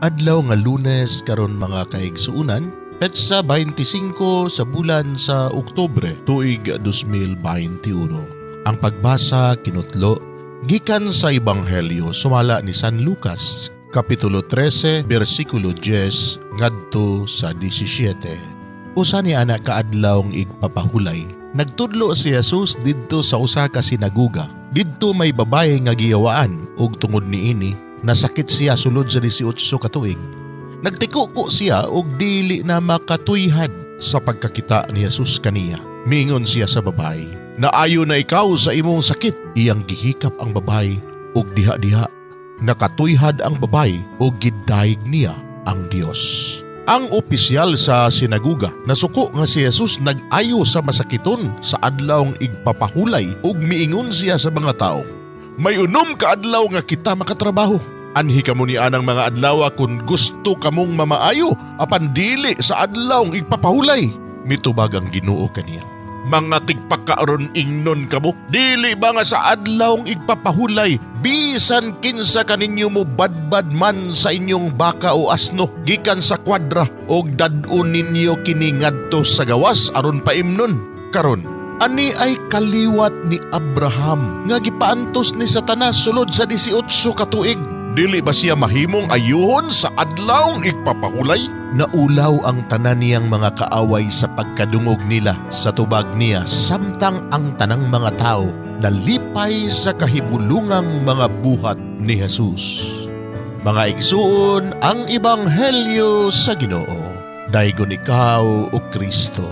Adlaw nga Lunes karon, mga kaigsuunan, petsa 25 sa bulan sa Oktubre, tuig 2021. Ang pagbasa kinutlo gikan sa Ebanghelyo sumala ni San Lucas, Kapitulo 13, bersikulo 10 ngadto sa 17. Usa ni ana ka adlawng igpapahulay, nagtudlo si Jesus didto sa usa ka sinaguga. Didto may babaye nga giyawaan ug tungod niini nasakit siya sulod sa 18 ka tuig. Nagtikuko siya ug dili na makatuyhad sa pagkakita ni Jesus kaniya. Miingon siya sa babaye, "Naayo na ikaw sa imong sakit." Iyang gihikap ang babaye ug diha-diha nakatuyhad ang babaye ug gidayeg niya ang Dios. Ang opisyal sa sinaguga nasuko nga si Jesus nag-ayo sa masakiton sa adlawng igpapahulay ug miingon siya sa mga tao, "May 6 ka adlaw nga kita makatrabaho. Anhi kamo ni anang mga adlaw kung gusto kamong mamaayo, apan dili sa adlawng igpapahulay." Mitubag ang Ginoo kaniya, "Mga tigpakaaron ingnon kamo, dili ba nga sa adlawng igpapahulay, bisan kinsa kaninyo mo badbad man sa inyong baka o asno gikan sa kwadra og dad-on ninyo kini ngadto sa gawas aron paimnon? Karon, ani ay kaliwat ni Abraham nga gipaantos ni Satanas sulod sa 18 ka tuig. Dili ba siya mahimong ayuhon sa adlawng igpapahulay?" Naulaw ang tanan niyang mga kaaway sa pagkadungog nila sa tubag niya, samtang ang tanang mga tao nalipay sa kahibulungang mga buhat ni Jesus. Mga igsuon, ang Ebanghelyo sa Ginoo. Daygon ikaw, o Kristo.